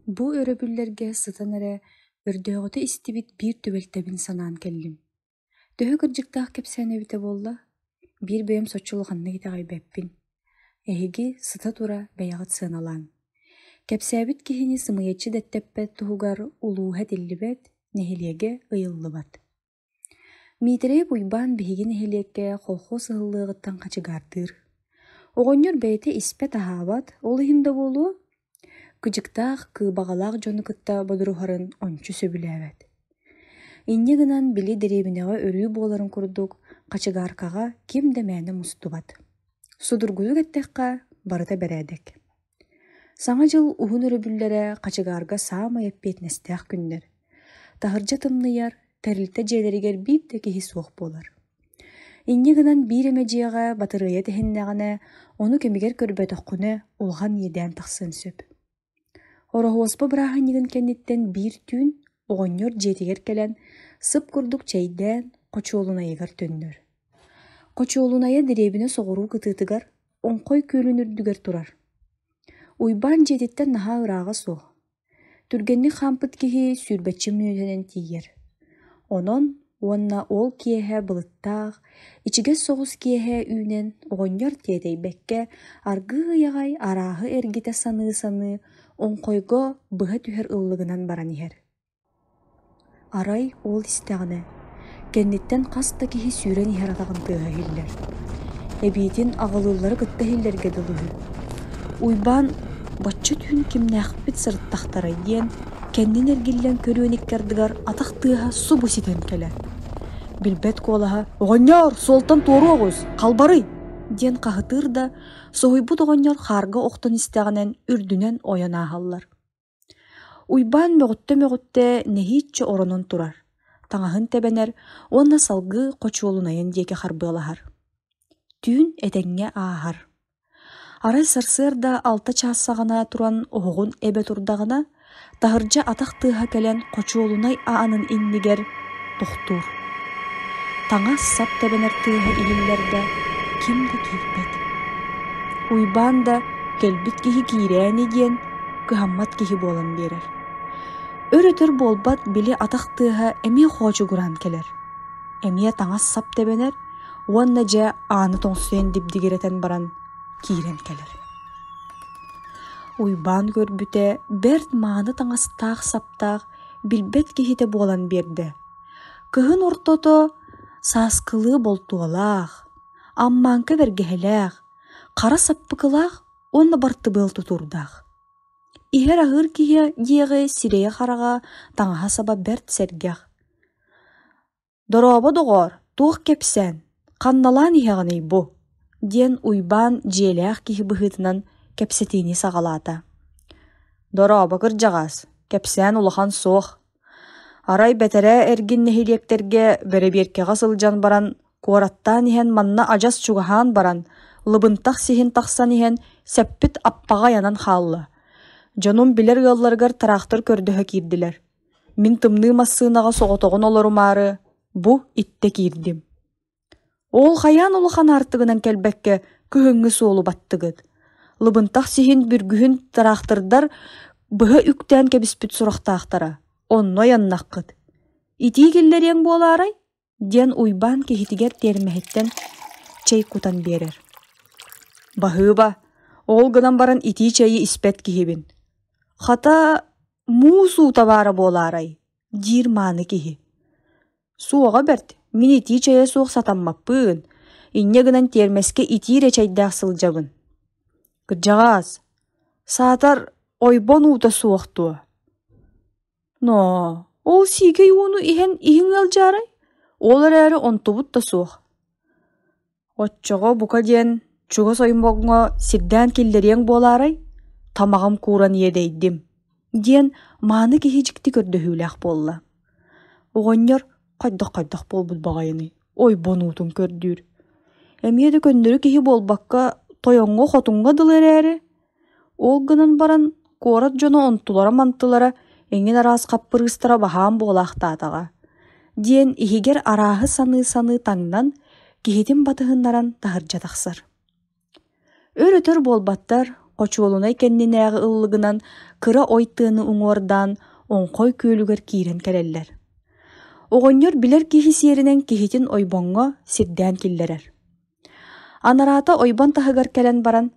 Бу өрөбүллэргэ сытан эрэ өрдөөҕүтэ истибит биир түбэлтэбин санаан кэллим. Төһө кырдьыктаах кэпсээн эбитэ буолла, биир бэйэм соччо улаханнык итэҕэйбэппин. Эһиги сыта-тура бэйэҕит сыаналааҥ. Кэпсээбит киһини сымыйаччы дэттэппэт туһугар улууһа этиллибэт, нэһилиэгэ ыйыллыбат. Миитэрэйэп Уйбаан биһиги нэһилиэккэ колхоз ыһыллыаҕыттан хачыгаардыыр. Оҕонньор бэйэтэ испэт-аһаабат, ол иһин да буолуо, кыдьыктаах, кыыбаҕалаах дьону кытта бодоруһарын ончу сөбүлээбэт. Инньэ гынан били дэриэбинэҕэ өрүү буоларын курдук, хачыгааркаҕа ким да мээнэ мустубат. Судургутук эттэххэ, барыта бэрээдэк. Саҥа дьыл уһун өрөбүллэрэ хачыгаарга саамай эппиэтинэстээх күннэр. Таһырдьа тымныйар, тэрилтэ дьиэлэригэр биир да киһи суох буолар. Инньэ гынан биир эмэ дьиэҕэ батарыайа тэһиннэҕинэ, ону кэмигэр көрбөтөххүнэ, улахан иэдээн тахсыан сөп. Ороһуоспа бырааһынньыгын кэнниттэн биир түүн оҕонньор дьиэтигэр кэлэн, сып курдук чэйдээн, хочуолунайыгар төннөр. Хочуолунайа дэриэбинэ соҕуруу кытыытыгар Оҥхой күөлүн үрдүгэр турар. Уйбаан дьиэтиттэн наһаа ырааҕа суох. Түргэнник хаампыт киһи сүүрбэччэ мүнүүтэнэн тиийэр. Онон уонна ол киэһэ былыттаах, ичигэс соҕус киэһэ үүнэн оҕонньор тиэтэйбэккэ аргыый аҕай арааһы эргитэ саныы-саныы оҥхойго быһа түһэр ыллыгынан баран иһэр. Арай ол истэҕинэ, кэнниттэн хас да киһи сүүрэн иһэр атаҕын тыаһа иһиллэр. Эбиитин аҕылыыллары кытта иһиллэргэ дылы үһү. Уйбаан бачча түүн кимнээхпит сырыттахтарай диэн, кэннин эргиллэн көрүөн икки ардыгар атах тыаһа субу ситэн кэлэр. Билбэт куолаһа «Оҕонньоор, суолтан туоруу оҕус, халбарый!» диэн хаһытыыр да, соһуйбут оҕонньор хаарга охтон истэҕинэн үрдүнэн ойон ааһаллар. Уйбаан мөҕүттэ-мөҕүттэ нэһииччэ оронон турар, таҥаһын тэбэнэр уонна салгыы хочуолунайын диэки харбыалаһар. Түүн этэҥҥэ ааһар. Арай сарсыарда 6 чаас саҕана туран оһоҕун эбэ турдаҕына, таһырдьа атах тыаһа кэлэн хочуолунай аанын иннигэр тохтуур. Таҥас-сап тэбэнэр тыаһа иһиллэр да, ким да киирбэт. Уйбаан да кэлбит киһи киирээни диэн кыһаммат киһи буолан биэрэр. Өр-өтөр буолбат били атах тыаһа эмиэ хоочугураан кэлэр. Эмиэ таҥас-сап тэбэнэр уонна дьэ ааны тоҥсуйан дибдигирэтэн баран киирэн кэлэр. Уйбаан көрбүтэ бэрт мааны таҥастаах-саптаах билбэт киһитэ буолан биэрдэ. Кыһын ортото сааскылыы болтуолаах, аммааҥка бэргэһэлээх, хара саппыкылаах уонна бартыбыал тутуурдаах. Иһэр-аһыыр киһи диэҕи сирэйэ-хараҕа, таҥаһа-саба бэрт сэргэх. «Дорообо, доҕоор, туох кэпсээн, ханналаан иһэҕиний бу?» диэн Уйбаан дьиэлээх киһи быһыытынан кэпсэтиини саҕалаата. «Дорообо, кырдьаҕаас, кэпсээн улахан суох. Арай бэтэрээ эргин нэһилиэктэргэ бэрэбиэркэҕэ сылдьан баран, куораттаан иһэн манна адьас чугаһаан баран, Лыбынтах сиһин тахсан иһэн, сэппит аппаҕа айанан хаалла. Дьонум билэр ыалларыгар тыраахтар көрдөһө киирдилэр. Мин тымныы массыынаҕа соҕотоҕун олорумаары, бу иттэ киирдим. Ол хайаан улахан аартыгынан кэлбэккэ кыһыҥҥы суолу баттыгыт? Лыбынтах сиһин бүргүһүн тыраахтырдар быһа үктээн кэбиспит сурахтаахтара, онно айаннаххыт. Итии киллэриэҥ буолаарай? диэн Уйбаан киһитигэр тиэрмэһиттэн чэй кутан биэрэр. Баһыыба, ол гынан баран итии чэйи испэт киһибин. Хата, муус уута баара буолаарай? диир мааны киһи. Суоҕа бэрт, мин итии чэйэ суох сатаммаппын, инньэ гынан тиэрмэскэ итии эрэ чэйдээх сылдьабын. Кырдьаҕаас, саатар ойбон уута суох дуо? Ноо, ол сиикэй ууну иһэн иһиҥ ыалдьаарай? Ол эрээри онтубут да суох. Оччоҕо бука диэн чугас оймоҥҥо сирдээн киллэриэҥ буолаарай, тамаҕым кууран иэдэйдим, диэн мааны киһи дьикти көрдөһүүлээх буолла. Оҕонньор хайдах-хайдах буолбут баҕайыный, ойбон уутун көрдүүр. Эмиэ да көннөрү киһи буолбакка, тойоҥҥо-хотуҥҥа дылы эрээри, ол гынан баран куорат дьоно онтулара-мантылара эҥин араас хаппырыыстара баһаам буолаахтаатаҕа диэн иһигэр арааһы саныы-саныы таҥнан, киһитин батыһыннаран таһырдьа тахсар. Өр-өтөр буолбаттар, хочуолунай кэннинээҕи ыллыгынан кыра ой тыаны уҥуордаан Оҥхой күөлүгэр киирэн кэлэллэр. Оҕонньор билэр киһи сиэринэн киһитин ойбоҥҥо сирдээн киллэрэр. Анараата ойбон таһыгар кэлэн баран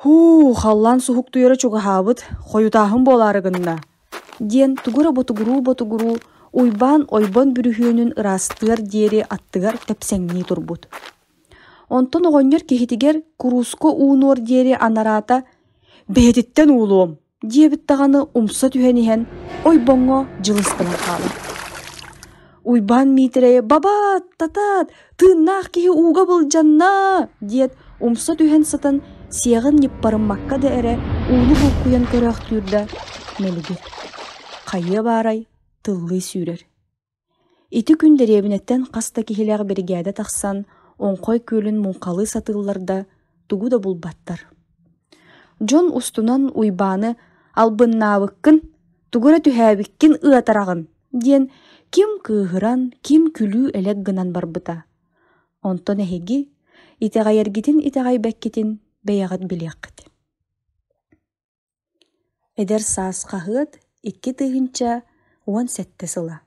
«Һуу, халлаан суһуктуйара чугаһаабыт, хойутааһын буолаары гынна» диэн тугу эрэ ботугуруу-ботугуруу Уйбаан ойбон бүрүһүөнүн ыраастыар диэри аттыгар тэпсэҥнии турбут. Онтон оҕонньор киһитигэр курууска уунуор диэри анараата «Бэйэтиттэн уулуом» диэбит даҕаны умса түһэн иһэн ойбоҥҥо дьылыс гынан хаалар. Уйбаан Миитэрэйи «Бабаат, татаат, тыыннаах киһи ууга былдьанна!» диэт умса түһэн сытан сиэҕин ньыппарыммакка да эрэ ууну булкуйан көрөөхтүүр да мэлигир. Хайыа баарай, тыллыы сүүрэр. Ити күн дэриэбинэттэн хас да киһилээх биригээдэ тахсан Оҥхой күөлүн муҥхалыы сатыыллар да, тугу да булбаттар. Дьон устунан Уйбааны «Албыннаабыккын, тугу эрэ түһээбиккин ыатараҕын» диэн ким кыыһыран, ким күлүү-элэк гынан барбыта. Онтон эһиги итэҕэйэргитин итэҕэйбэккитин бэйэҕит билиэххит. Эдэр саас хаһыат 2017 сыла.